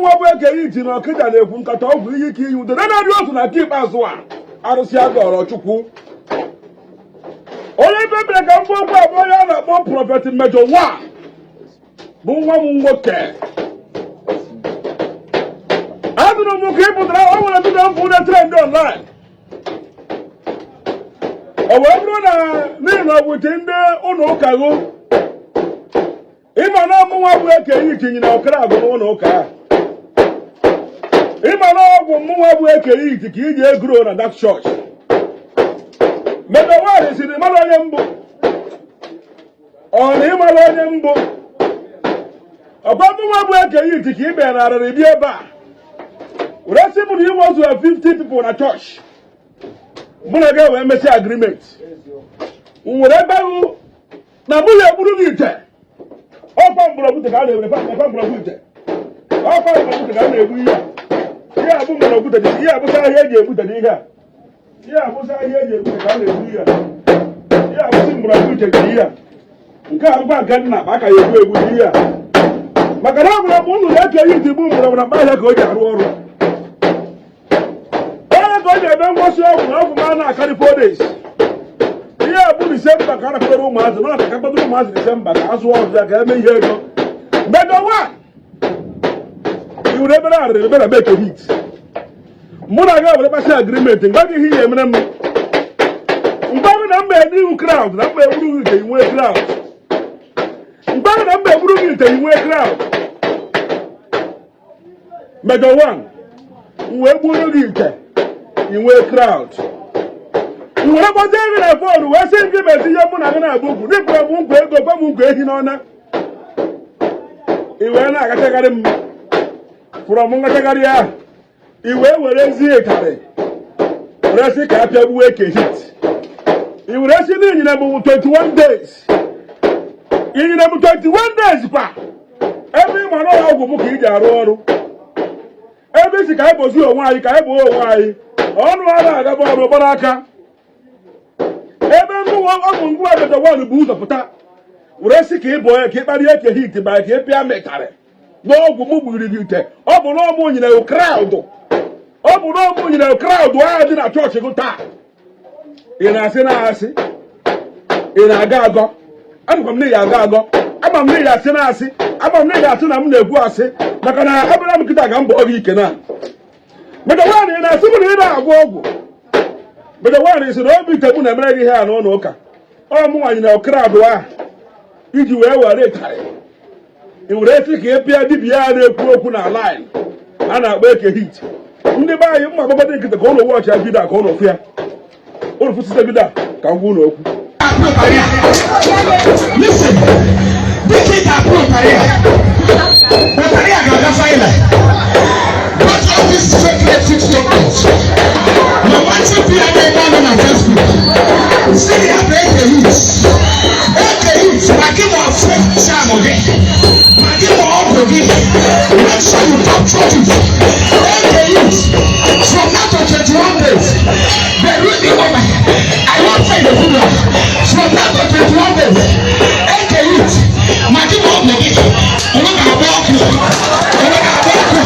Mụnwa bụ Eke Hit na Ọkịja na-ekwu nkata ọgwụ iyi ka iyi udo na-adị otu na nke ikpeazụ a arụsị agọrọ Chukwu. Onye ebe mere ka mgbe okwu abụọ ya na-akpọ Prophet Major One bụ nwa m nwoke. Anụrụ m ka ị pụtara, o nwere video m fụ na trend online. Ọ wee bụrụ na n'ihi na ọ bụ ndị ụlọ ụka gụ ịma na ọmụnwa bụ Eke Hit nyere ọkara agụ n'ụlọ ụka ahụ. Ịma na ọgwụ mụnwa bụ Eke Hit ka iji eguro na that church. Major One siri ịmara onye mbụ, ọ na ịmara onye mbụ ọkwa mụnwa bụ Eke Hit ka ị bịa narịrị bịa ebe a were sị m na ị nwezu 50 people na chọọchị, mụ na gị wee mesị agreement m were gbaghụ na mụ ya egburu gị ite. Ọkwa mgbọrọgwụ ite ka a na-ewere, ọkwa mgbọrọgwụ ite, ọkwa mgbọrọgwụ ite ka a na-egbu. Ihe a, ihe a bụ mgbọrọgwụ ite. Ihe a bụsa ahịa eji egbute ihe a. Ihe a bụsa ahịa eji egbute ka a na-egbu ihe a. Ihe a bụsị mgbọrọgwụ ite dị ihe a. Nke a bụkwa nke nna ma aka ya egbu egbu dị ihe a, maka na ọ bụrụ m ụnụ na-eke ihe iji gbu mgbọrọgwụ na mkpa ahịa ka o ji arụ ọrụ. Onye ka o ji eme ngwọsị ọgwụ na ọgwụ ma na-akarị 4 days. Ihe a bụ Disemba ka a na-akwadoro ụmụazị na ka kwadoro ụmụazị Disemba ka a zụọ ọzọ ka eme ihe ego. Major One, i were ebere arịrị ebere na Eke Hit, mụ na gị were kpasị agreement mgbe gị ihe ya emere m mgbe gị na mba enihu crowd na mba egburu gị ite inwe crowd, mgbe gị na mba egburu gị ite inwe crowd. Major One, m wee gburu gị ite inwe crowd, m were gbazie gị na phone wee sị gị mezi ihe mụ na gị na-agba ugwu n'ịkwere m nkwa ego, gwa m nkwa ehi n'ọna. I wee na-agachagharị m from ngachagharị ahụ, i wee were ezi ịtarị were sị ka a pịagbuo Eke Hit. I were sị na inyere m 21 days, inyere m 21 days kwa ebe ị ma na ọgwụ m ka ị ji arụ ọrụ, ebe isi ka anyị bozie onwe anyị, ka anyị boo onwe anyị ọnụ a na-agaba ọrụ gbara aka, ebe ngụwa ọgwụ ngụwa Major One bụ ụzọ pụta were sị ka ị bụọ ya, ka ị kparịa Eke Hit ma ka ị pịa metarị n'ọgwụ m gburu gị ite. Ọ bụ na ọmụ nyere crowd, ọ bụ na ọmụ nyere crowd ahụ dị na chọọchị gị taa. Ị na-asị na-asị, ị na-agọ agọ. Amakwa m na ị agọ agọ, ama m na ị asị na-asị, ama m na ị asị na m na-ekwu asị, maka na abịara m kịta ka m bọọ gị ike na Major One. Ị na-asị m na ị na-agwọ ọgwụ. Major One sị na obi ite mụ na-emere gị ihe a n'ụlọ ụka. Ọ mụ nwanyị na crowd ahụ iji wee were ịtarị i were sị ka ị pịa dibịa ya na-ekwu okwu na line a na-akpọ Eke Hit. Ndị be anyị, mma agbagodi nkịtị ka ụlọ watch ya video ka ụlọ fụ ya, ụlọ fụsite video ka m gwa ụlọ okwu. Listen, dịka ị ga-apụ ụtarị a, ụtarị a ga-aga final. But all these fake native doctors, ma nwanne bi ya na-eme ọnụ na Facebook, si na ya bụ Eke Hit. Eke Hit, ma gị ma fake charm gị, ma gị ma ọgwụ gị, make sure you capture it. Eke Hit, from now to 21 days, the real over. I won't say the video. From now to 21 days, Eke Hit, ma gị ma ọgwụ gị, onwe ga-agba ọkụ, onwe ga-agba ọkụ.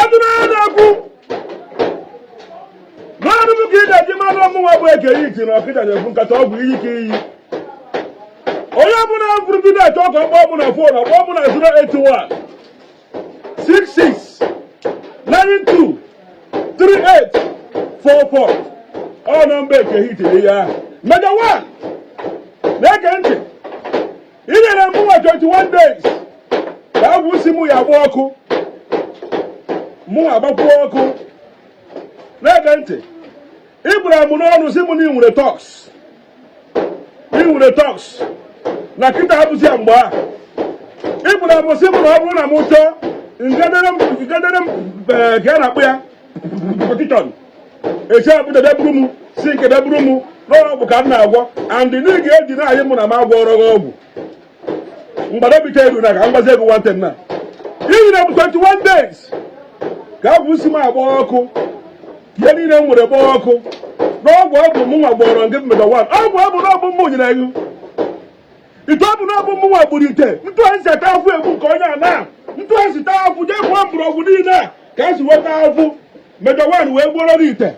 Adụrụ ya na-ekwu n'ọnụ m ka ị ga-eji mmanụ ọmụnwa bụ Eke Hit na Ọkịja na-ekwu nkata ọgwụ iyi ka iyi. Onye ọbụla fụrụ video achọ ka ọ kpọọ mụ na phone, kpọọ mụ na 081 66 92 38 44. Ọ nọmba Eke Hit dị ihe ahụ. Major One, na-ege ntị, ị nyere mụnwa 21 days ka agwụ si mụ ya agba ọkụ, mụ agbakwuo ọkụ. Na-ege ntị, ị gwara m n'ọnụ si m na ị nwere thugs, ị nwere thugs na kịta abụzi ya. Mgbe ahụ ị gwara m sị m na ọ bụrụ na m chọọ ngadere m ngadere m ka a na-akpụ ya petition esi Abuja bịa buru m, si nke bịa buru m n'ọgwụ ka m na-agwọ, and na ị ga-eji na-ayị mụ na m agwọrọ gị ọgwụ mgbadobite elu na ka m gbazie gị one thing na ị nyere m 21 days ka agwụ si m agba ọkụ, ihe niile m nwere gbaa ọkụ n'ọgwụ ọgwụ m nwa gbọrọ nke Major One. Ọgwụ ọ bụ n'ọgwụ m nyere gị. Ite ọ bụ na ọ bụ mụnwa gburu ite, ntụ anyị si ata afụ egbu nke onye a na ntụ anyị si taa afụ jee kwụọ mgbọrọgwụ niile ka anyị si weta afụ. Major One wee gbuoro gị ite.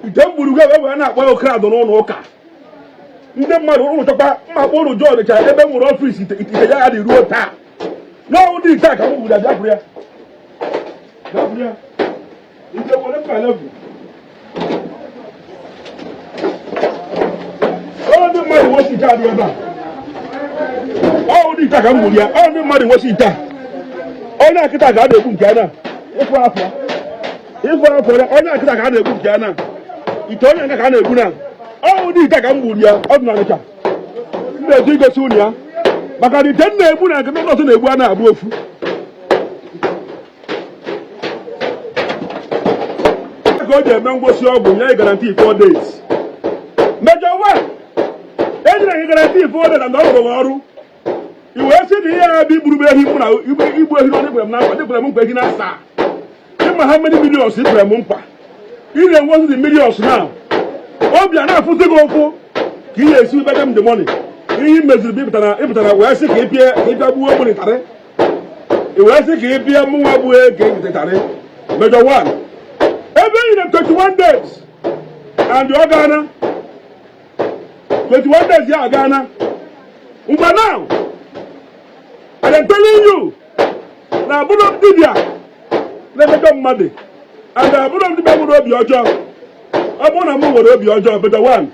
Ite m gburu gị wee na-akpọ ya crowd n'ụlọ ụka ndị mmadụ. Ụlọ chọkwa mma kpọ ụlọ jụọ Ọnịcha ebe m nwere office ite. Ite ya dị ruo taa n'ọnwụ dị ite a ka m gburu ya. Bịa ya, bịa ya, ite were mba level. Ọ ndị mmadụ nwesi ite adị ebe a. Ọ dị ite a ka m gburu ya. Ọ ndị mmadụ nwesi ite a. Onye akịta ka a na-egbu nke ya na ịfụ afọ ịfụ afọ ya. Onye akịta ka a na-egbu nke ya na ite. Onye nke ka a na-egbu na ọ dị ite ka m gburu ya. Ọ dị n'Ọnịcha. M na-eji igosi unu ya maka na ite m na-egbu na nke ndị ọzọ na-egbu a na-abụ ofu ka o ji eme ngwụsị ọgwụ nye guarantee 4 days. Major One, enyere gị guarantee 4 days na ọ rụrụ ọrụ. I wee sị na ihe ya bụ igburu m ehi mụ na igbu ehi n'ọnụ. Ikwere m na nkwa, ikwere m nkwa ehi na asaa. Ịma ha many millions ikwere m nkwa ị na-enwezi the millions now. Obi a na-afụzi gị ụfụ ka ị ga-esi webega m the money. Ihe i meziri bụ ịpụtara wee sị ka ị pịa, ka ị bịa gbuo ogbenịtarị. I wee sị ka ị pịa mụnwa gbuo eke ịtarị. Major One, ebe e nyere m 21 days and ọ gaana 21 days ya agaana mgbe. Now I am telling you na abụrụ m dibịa na-emejọ mmadụ and abụrụ m dibịa nwere obi ọjọọ. Ọ bụrụ na m nwere obi ọjọọ, Major One,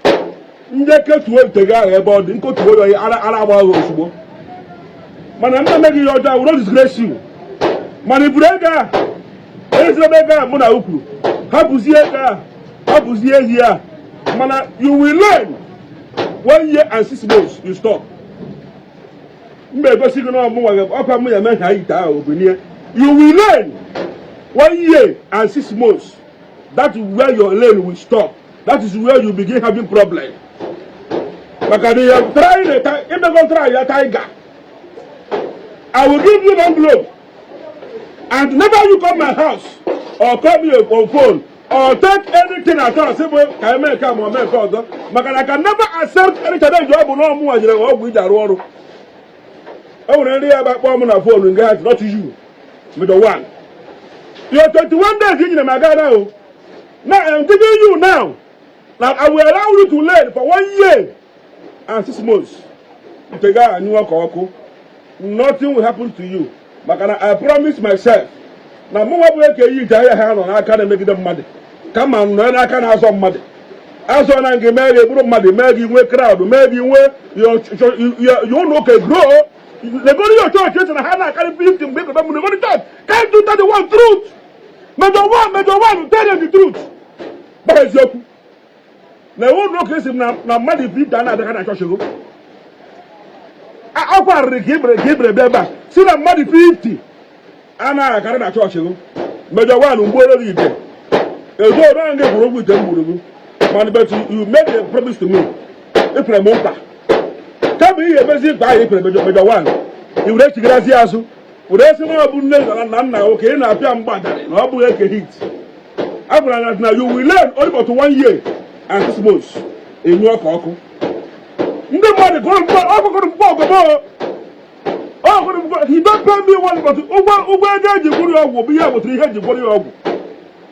ndị ketuo ite gị ahụ ebe ọ dị nkotuo ya, ara ara agba gị ozugbo. Mana m na-emeghị ihe ọjọọ were disgrace you. Mana iburu ego a eziri ego a mụ na ukwuru hapụzie ego a, hapụzie ehi a. Mana you will learn one year and 6 months, you stop. M ga-egosi gị na ọmụnwa gị ọkwa m ya eme ha ite ahụ obinie. You will learn one year and 6 months. That is where your lane will stop. That is where you begin having problem, maka na you are trying a imego try ya tiger. I will give you an envelope and never you come my house or call me on phone or take anything at all sị bụ ka eme nke a ma ọ mee nke ọzọ, maka na I can never accept any challenge. Ọ bụ na ọmụnwa nyere ọgwụ iji arụ ọrụ. E nwere nri ya bụ akpọ m na phone nga ha, not you, Major One. Your 21 days i nyere m aga now. Now I am giving you now. Now I will allow you to learn for one year and 6 months. Nke ga anyụọ ka ọkụ, nothing will happen to you, maka na I promise myself na mụnwa bụ eke yi ite ahịa ha nọ n'aka na-emegide mmadụ, kama nọ n'aka na-azọ mmadụ azọ na gị mee gị bụrụ mmadụ, mee gị nwee crowd, mee gị nwee your ụlọ ụka grow. Legoro your church esi na ha na-akarị 50 mgbe ịkọta m. Legoro church. Can't you tell the one truth? Major One, Major One, tell them the truth. Gbara eziokwu na ụlọ ụka esi m na mmadụ 50 a na-abịa na chọọchị gị. Akwa arịrị ka ibere bịa ebe a si na mmadụ 50 anaghị akarị na chọọchị gị. Major One, mgbuoro gị ite ezo ọrụ gị kwụrụ ụgwọ ite m gburu gị. Mana but you made a promise to me, ikwere m nkwa. Kama ihe emezi nkwa ahụ ikwere, Major One, i were chigarazi azụ were sị na ọ bụ nne na nna nwoke ị na-apịa mgbadara na ọ bụghị Eke Hit. A gwara na you will learn only but one year and 6 months, enyu ọka ọkụ. Ndị mmadụ gụrụ ọkụkụrụ mkpọ ọgọbọ ọgụrụ mkpọ. He don't pay me one, but ụgwọ ego eji gwụrụ ya ọgwụ bụ ihe wetara ihe eji gwụrụ ya ọgwụ.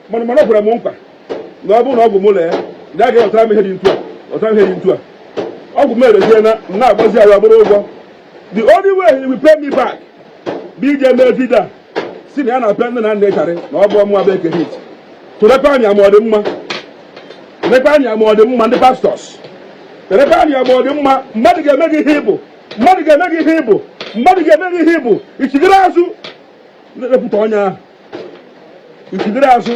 Mana ọ kwere m nkwa na ọ bụrụ na ọgwụ m lee na ya ga-ewetara m ihe dị ntu a, wetara m ihe dị ntu a. Ọgwụ m erezie na m na-agbazi ya bụrụ ụgwọ. The only way he will pay me back bụ ije mee video si na ya na-apịa nne na nna ịcharị na ọ bụ ọmụnwa bụ Eke Hit. Tụrekwa anya ma ọ dị mma, tụrekwa anya ma ọ dị mma. Ndị pastors, tụrekwa anya ma ọ dị mma. Mmadụ ga-eme gị ihe ịbụ, mmadụ ga-eme gị ihe ịbụ, mmadụ ga-eme gị ihe ịbụ. Ichigere azụ na-epụta onye ahụ, ichigere azụ.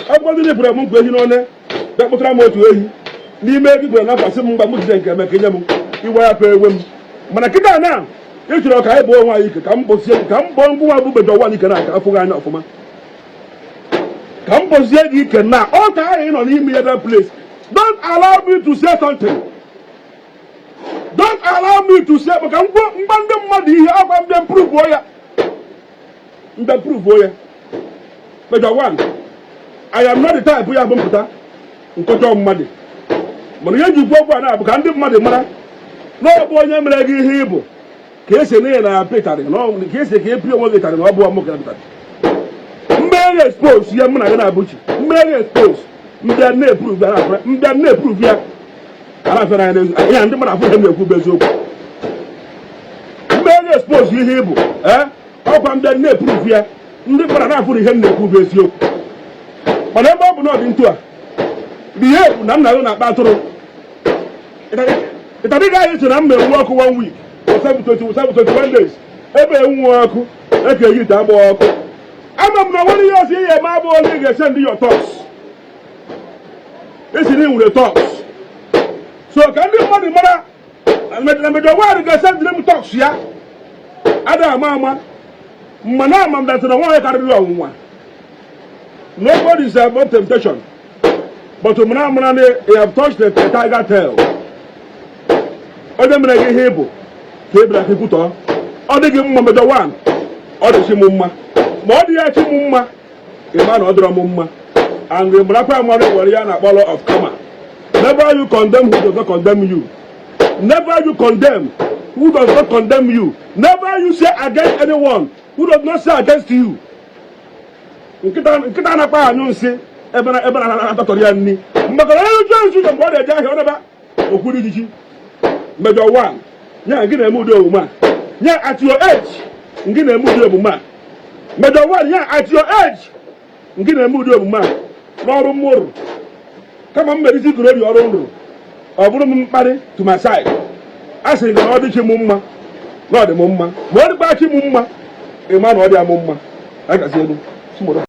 Ọ bụgodị na ibere m nkwa ehi n'one, bịa kpụtara m otu ehi n'ime ego ibere na mkpasị m mgba m jide nke eme ka inye m iwe ya pee ewe m. Mana kịta na ị chọrọ ka anyị bụọ onwe anyị ike, ka m bọzie, ka m bọọ ngwa bụ Major One ike na aka afụghị anya ọfụma, ka m bọzie gị ike na ọ ka ahụ ị nọ n'ime ya. That place, don't allow me to say something. Don't allow me to say, maka ngwa mgba ndị mmadụ ihe akwa mbịa mprụvuo ya, mbịa prove ya. Major One, I am not the type ya bụ mpụta nkọjọ mmadụ. Mana ihe njikwa okwu a na-abụ ka ndị mmadụ mara. Na ọ bụ onye mere gị ihe ịbụ ka esi na ị na-apịa ịtarị, ka esi ka ị pịa onwe gị ịtarị na ọ bụ ọmụ ka ịtarị. Mmeghe expose ya, mụ na gị na-abụchi mmeghe expose, mbịa na-eprove ya, mbịa na-eprove ya, arafịa na ya, ndị mmadụ afụ ihe m na-ekwu bụ eziokwu. Mmeghe expose ihe ịbụ, ee, ọkwa mbịa na-eprove ya, ndị mmadụ na-afụrụ ihe m na-ekwu bụ eziokwu. Mana ebe ọ bụ na ọ dị ntu a bụ ihe ekwu na nna gị na-akpa atụrụ ịtarị gị, anyị si na mma enwu ọkụ one week or 7 21 days, ebe enwu ọkụ eke gị ite agba ọkụ. Ama m na nwere ihe ọzọ ihe eme abụọ na ị ga-ese ndị your thugs esi na ị nwere thugs, so ka ndị mmadụ mara na Major One ga-ese ndị m thugs ya ada ama ama. Mana ama m datara nwaanyị karịrị ọnwụnwa. Nobody is above temptation, but mara amara na you have touched the tiger tail. Onye mere gị ihe ịbụ ka ị bịara ka ikwutọ, ọ dị gị mma. Major One, ọ dị chi m mma, ma ọ dị ya chi m mma, ị ma na ọ dịrọ m mma. And ị marakwa amara were ya na akpọ law of karma. Never you condemn who does not condemn you. Never you condemn who does not condemn you. Never you say against anyone who does not say against you. Nkịta nkịta na-akpa anyụ nsị ebe na ebe na atatọrọ ya nri maka na onye uche nzu mgbe ọ na-eje ahịa, ọ naba okwuru ijiji. Major One nya gị na-eme ụdị omume a, nya at your age ngị na-eme ụdị omume a. Major One nya at your age ngị na-eme ụdị omume a n'ọrụ mmụrụ. Kama m merisi glory ọrụ m rụrụ, ọ bụrụ m mkparị to my side. A sị gị na ọ dịchi m mma, na ọ dị m mma, ma ọ dịkwa chi m mma, ị ma na ọ dị m mma. Agazi elu.